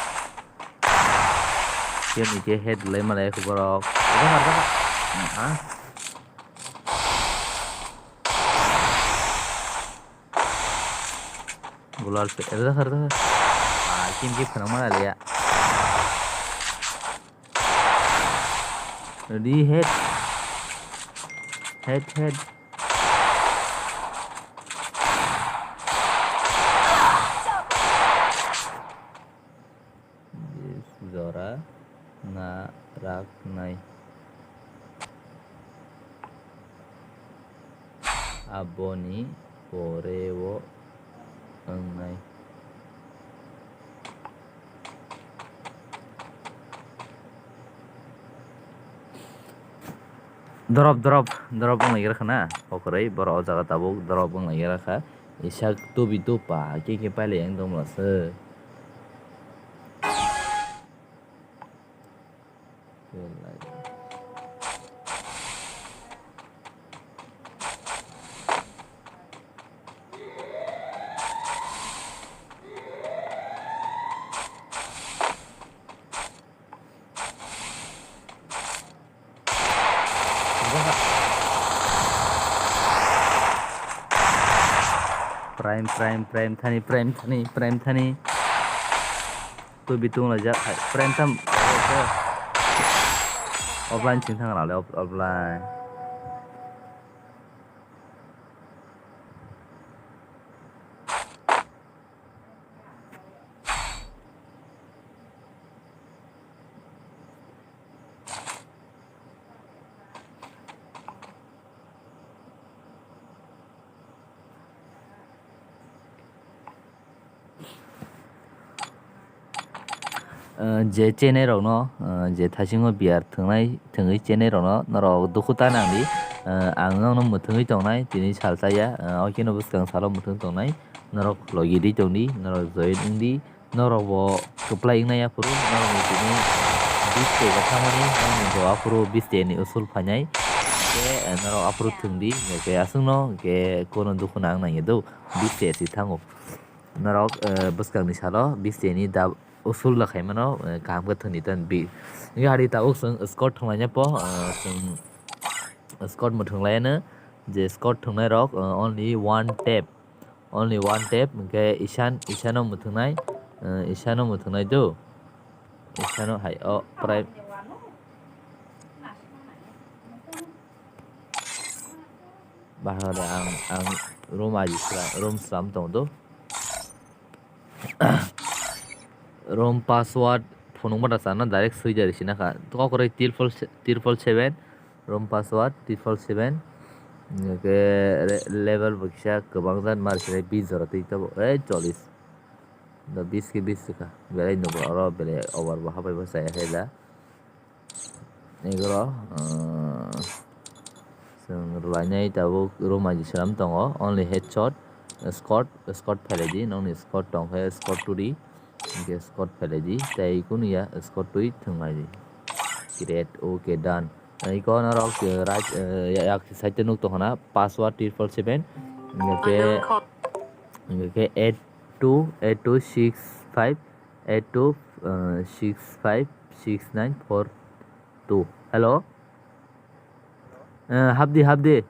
Khe ni khe head lai malai khe borok. Rwkha, rwkha. Ah. Gular pe, rwkha, rwkha. Ah, kim kim khwnang malai ya. Ready, head. Head, head. Jora na raknai. Aboni pore o wngnai. Drop, drop, drop wng lai gra kha na. Okoroi borok o jaga tabuk drop wng lai gra kha. Isak tubi tupa khe khe pailai ang tongmla se. Prime, prime, prime thani, prime thani, prime thani. Twi bitung laijak hai, prime tham. Offline sing thang rale, off-, offline. Ah, je chenai rokno, ah, je thaisingo biyar thwngnai, thwngwi chenai rokno norok dukhu ta nangdi. Ah, ang nokno mwthangwi tongnai, tini sal chaya, ah, okheno bwskang salo mwthang tongnai. Norok logi di tongdi, norok join wngdi, norok bo kwplai wngnai yaphuru, norok ni tini Bis te ba thangmani, nini bo aphuru bis te ni usul phainai. Ke, eh, norok aphuru thwng di, ke aswkno, ke kono dukhu nang nangya do, bis te si thango. Norok, eh, bwskang ni salo bis te ni da usul da khai mano, eh, kaham khe thwng di ton bi. Nini hari tabuk chwng squad thwng laina po, eh, chwng squad mwthwng laiano, je squad thwngnai rok, eh, only one tap. Only one tap, hwnkhe Ishan, Ishano mwthwngnai, eh, Ishano mwthwngnai do. Ishano hai, o, prai. Bahar ang, ang room aji sra-, room sram tong do. Room password phunuk mata sana direct sui jari sina kha. Kok roi triple se-, triple seven. Room password triple seven. Hingke re-, level bo kisa kwbang jat mar khe bis jora twi tabuk. Ei, chollish. Da bis khe bis kha. Belai nugo oro belai over bo habai bo chaya khe da. Igoro, ah, chwng rwlainai tabuk room aji swnam tongo. Only headshot, squad, squad phailai di. Nokni squad tong khe squad turi. Hingke squad phailai di, tei kunu ya squad twi thwnglai di. Create, okay, done. Iko norok, eh, right, eh, ya-, yak side te nuk tongkha na, password triple seven. Hingke, hingke eight two, eight two six five, eight two, eh, six five six nine four two. Hello? Eh, habdi, habdi.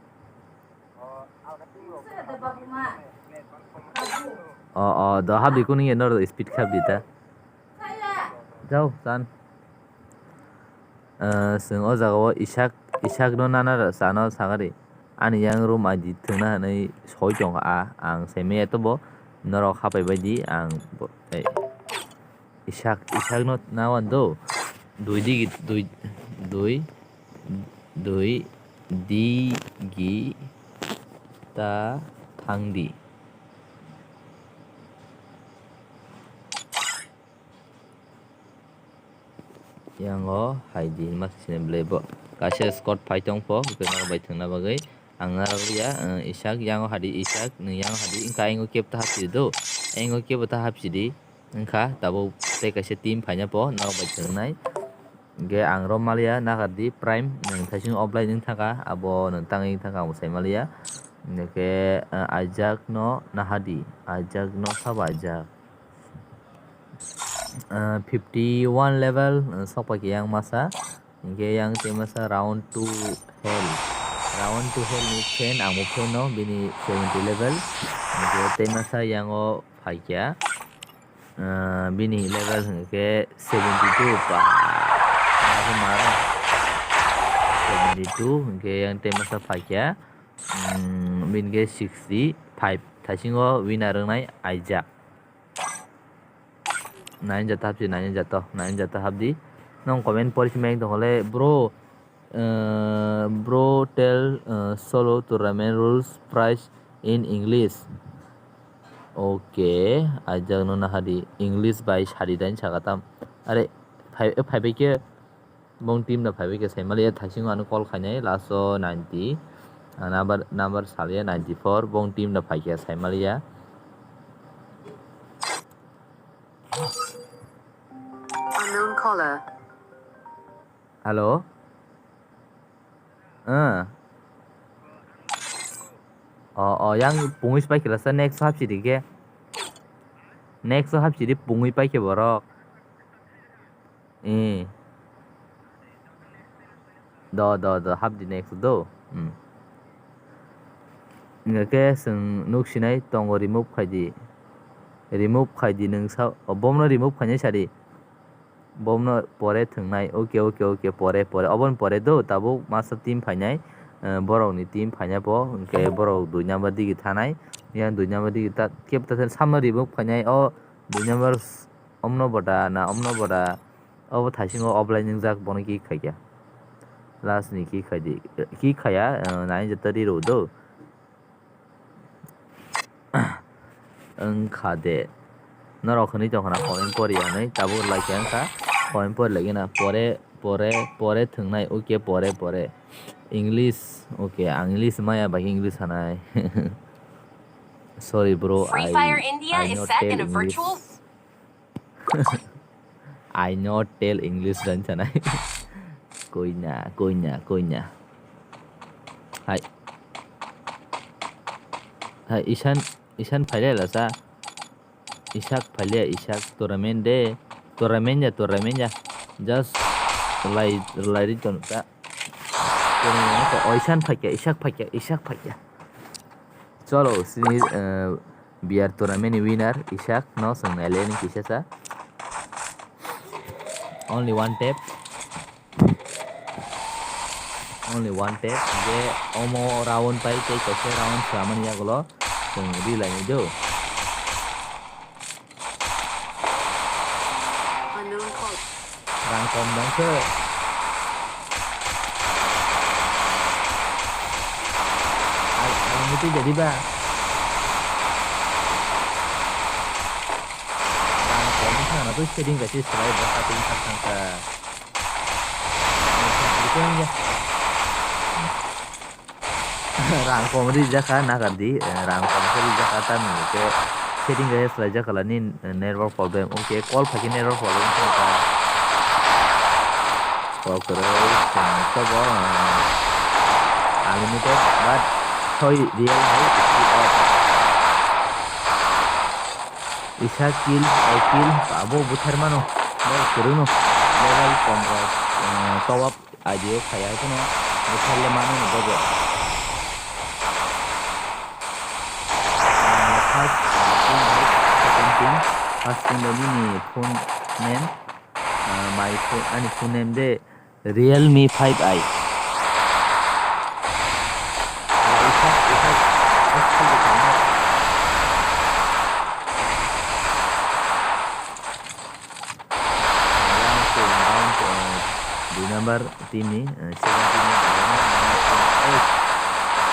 O, o, do habdi kunu ye noro speed khabdi ta. Jao, san. Eh, chwng o jaga o Isak, Isak no nana chano sagari. Ani yang room aji thwngna hwnwi soi tongkha a, ang saimaya tobo norok hapai baidi ang bo-, ei. Isak, Isak no nawan do. Dui digi, dui, dui, dui digi ta thangdi. Yango hai di mas sini belai bo. Kaisa squad phai tong pho, hwnkhe norok bai thwngna bagwi. Ang narwkliya, eh, Isak, yango hadi Isak, nwng yango hadi, wngkha ayang o kebo ta hapsidi do, ayang o kebo ta hapsidi, wngkha tabuk tei kaisa team phaina po, norok bai thwngnai. Hingke ang rom maliya, nakardi Prime, nwng thaising offline wng thangkha, abo nwng tangwi wng thangkha, ang bo sai maliya. Hingke, eh, Isaac no nahadi, Isaac no sabo Isaac. Ah, fifty one level, ah, sokpai khe yang masa. Hingke yang tei masa round two hell. Round two hell ni fan, ang bo fan no, bini seventy level. Hingke tei masa yang o phaikya. Ah, bini level hingke seventy two pa. Maro, maro. Seventy two, hingke yang tei masa phaikya. Hmm, bini ke sixty five. Thaisingo winner wngnai Isaac. Nine jata hapsi, nine jata, nine jata hapdi. Nong comment pori simi tongole, bro, eh, bro tell, eh, solo tournament rules price in English. Okay, ajak no nahadi English bai sadi dan sagatam. Are, phai, phai bai ke bong team da phai bai ke sai maliya, thaisingo ano call khainai last o ninety, ah, number, number salia ninety four, bong team da phai ke sai maliya. Unknown caller. Hello? Ah. Oh, oh, yang pungwi pai khe lasa next hapsi di ke. Next hapsi di pungwi pai khe borok. Eh. Do, do, do, hap di next do. Hmm. Hingke chwng nuk sinai tongo, remove khai di. Remove khai di nwng sa, o, bomno remove khainai sadi. Bomno pore thwngnai. Okay, okay, okay, pore, pore. Oboni pore do, tabuk masa team phainai. Eh, borokni team phainai po. Hingke borok dui number digi thanai. Yang dui number digi ta, kebo ta samno remove khainai. O dui number s-, omno bota na, omno bota. Obo thaisingo offline wngjak, bono kick khaikya. Last ni kick khaidi, kick khaya, eh, nine jata ri rw do. Wngkha de. Norok hwnwi tongkha na comment pori ya hwnwi, tabuk like ya wngkha. Comment pori lagi na, pore, pore, pore thwngnai, okay, pore, pore. English, okay, ang English maya, bai English hanai. Sorry, bro, Free I, Fire India I is not set tell in a English. Virtual I not tell English dan sanai. Koina, koina, koina. Hai. Hai, Isan, Isan phaile lasa. Isak phaile, Isak tournament de. Tournament ya, tournament ya. Just lai, lai ri ton ta. Tournament ko, oh, Isan phakya, Isak phakya, Isak phakya. Cholo, sini, eh, beer tournament ni winner, Isak, no, song nai le ni kisa sa. Only one tap. Only one tap. Je omo round pai tei kaisa round swlamani yagulo chwng ri lainai do. Unknown call. Rang kom dang khe. Ai, ai, muti jadi ba. Rang kom khe na to setting kaisa swlai ba, setting kha thang kha. Rang kom rijak kha, nagar di, eh, rang kom khe rijak kha, tamni hwnkhe setting khe swlaijak kha ni, eh, network problem. Oke, call phai khe network problem wngkha. Call kwrwi, eh, tobo, eh, unlimited, but soi real hai, speed off. Isa kill, eh, kill, abo buthar mano, bo kwrwngno, level kom rok, eh, top up. Audio khaya kuno bwtharle mano ni bobo. Ah, first, ah, team bai second team. First team bai nini phone name, ah, my phone, ani phone name de Realme five i. Round to, round to, uh, dui number team ni, uh, second team ni, uh, eight.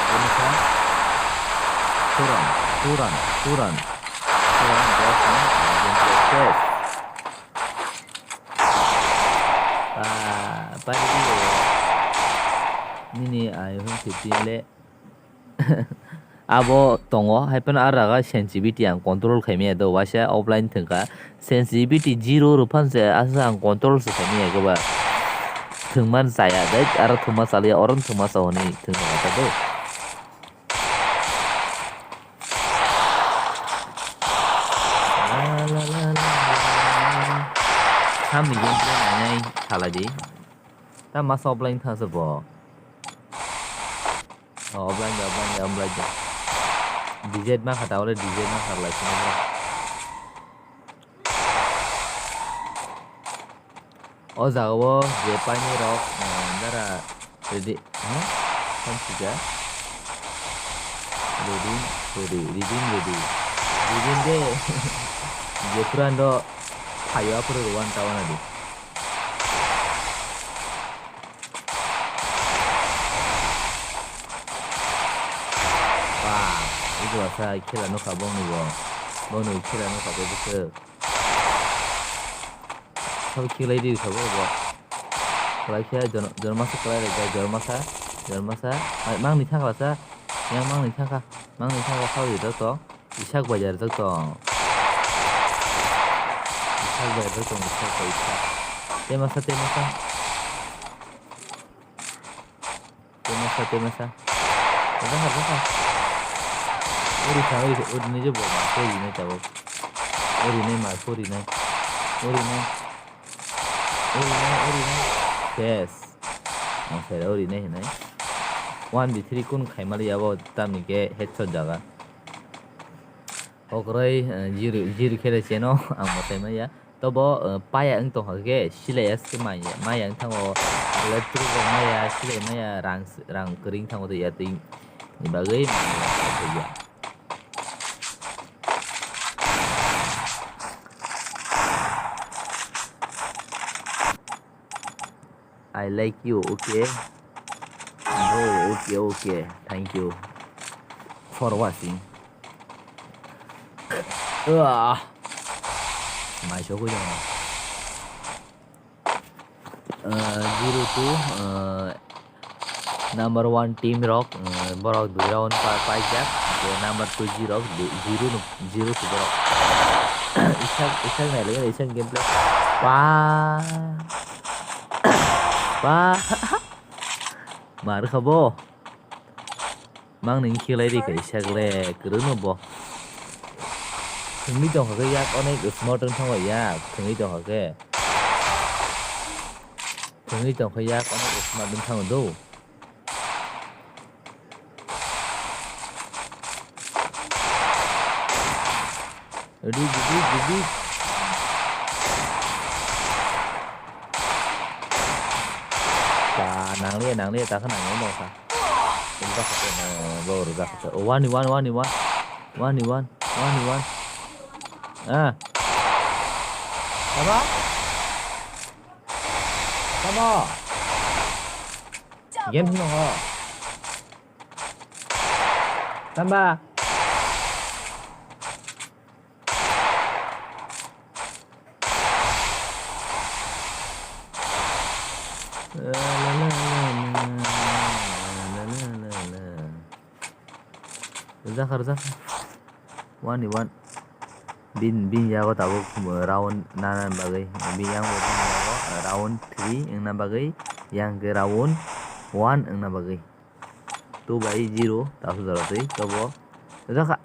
Ini kha Turan, Turan, Turan. Turan, Turan, Turan, Turan. Ah, pari dia. Nini iPhone fifteen le. Abo tongo, hai phano ah jaga sensitivity ang control khai maya do, waisa offline thwngkha. Sensitivity zero rw phano se aswk ang control se khai maya khe ba. Thwngmani chaya, dai aro thwngma chaliya, oro thwngma cha hwnwi thwngma cha do. La, la, la, la, la. Samni gameplay nainai salai di. Ta masa offline thangsa bo. Oh, offline da, offline da, offline da. D Z ma khata, ore D Z ma kharlai sini bro. O jaga o je paini rok, eh, dara ready, huh? Thank you, ja. Ready, ready, ready, ready. Ready de. Je puran do phayo apro wan tawana di. Ba, ibo asa khela nukha bongni bo. Bongni khela nukha bo bwswk. Sabo khiklai di sabo bo. Kwlai khe jon-, jormasa kwlai rwkha, jormasa, jormasa. Ai, mangni thangla sa. Yang mangni thangkha. Mangni thangkha sao di to. Isak bai jar jak tong. Isak bai jar jak tong, isak bai isak. Temasa, temasa. Temasa, temasa. Temasa, temasa. Uri sa, uri sa, uri ni je bo ma, uri ni tabo. Uri ni ma, uri ni. Uri ni. Uri ni, uri ni. Yes. Ang sai uri ni hinai. One v three kun khaimali abo tamni ke headshot jaga. Okroi, eh, zero, zero khe cheno, ang mwtai maya. Tobo, eh, paya wng tongkha khe, silai ya se maya, maya wng thango, electric rok maya, silai maya, rang, rang kwrwi wng thango, ya twi ni bagwi maya. I like you, okay? Bro, okay, okay. Thank you for watching. Ah. Mai sokwi tongo. Ah, zero two, ah, number one team rok, ah, borok dui round pa-, paijak. Je number two zero, du-, zero no, zero si borok. Isak, isak nai le, isak gameplay. Pa. Pa. Mar kha bo. Mang ning khilai ri kaisa gle kwrwngno bo. Thwngwi tongkha khe yak onek smart wng thango yak. Thwngwi tongkha khe. Thwngwi tongkha yak onek smart wng thango do. Ready, ready, ready. Ta nangliya, nangliya, ta kha nangwi nokha. Rwjak kha, eh, bo rwjak kha. Oh, one, one, one, one. One, one, one, one. Ah. Tama? Tama? Game hino ho. Tamba. Rwjak kha, rwjak kha. One ni one. Bin, bin yago tabuk round nana bagwi. Bin yang bo bin yago, round three wngna bagwi. Yang ke round one wngna bagwi. Two by zero, tasu jora twi, tobo. Rwjak kha.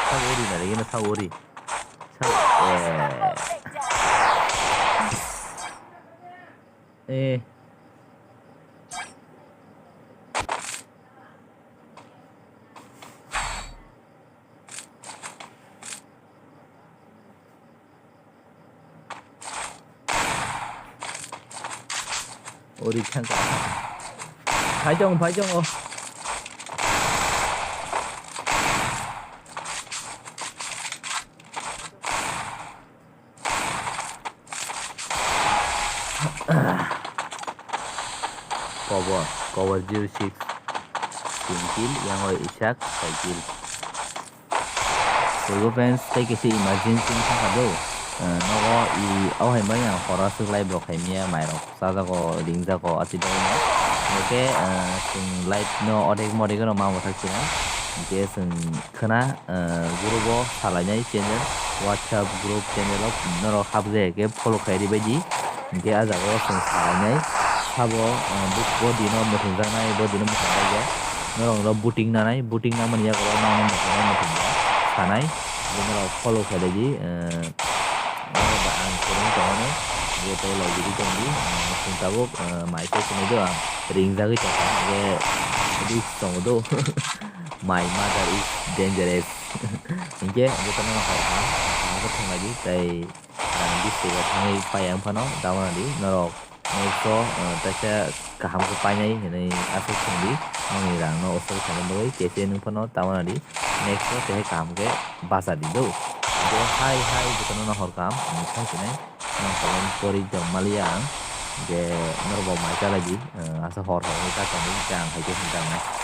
Sabo ori na, rwgeno sabo ori. Sabo, eh. Eh. Ori thangka. Phai tongo, phai tongo. Cover, cover zero six. Tin kill, yang oi Isak, sai kill. Poibo fans, tei kisi emergency wngkha do. Eh, nogo i, o hai bai ang horo swk lai borok hai miya mairok. Chajago, ringjago, ati bagwino. Hwnkhe, eh, chwng live no odek modek no ma mwthak chwng. Hwnkhe chwng khwna, eh, group o salainai channel, WhatsApp group channel o norok hapjai khe follow khai ribaidi. Hwnkhe ah jagao chwng salainai. Sabo, eh, bo, bo dino mwthangjaknai, bo dino mwthangjakya. Norok no booting nanai, booting namani yago norok no mwthangjaknai, mwthangjakya sanai. Hwnkhe norok follow khai laidi, eh, Oro ba ang kwrwng tongmani, je tei lai gidi tongdi, ah, chwng tabuk, ah, mai khe swnwi do ang ringjagwi tongkha, je risk tongo do. My mother is dangerous. Hinkhe jotono hor kaham, kaham khe thanglaidi, tei, ah, busti bai thangwi pai ang phano, damani norok. Next o, uh, teisa kaham khe painai hinwi aswk thwngdi, nokni rang no usuk khaina bagwi, kese nwng phano tamani di. Next o tei kaham khe bacha di do. Je hai hai jotono no hor kaham, nwng thang sinai, nwng comment pori tong maliya ang. Je norok bo mai chalai di, uh, asa hor hor wngwi ta tongdi, je ang hai khe hwn tang nai.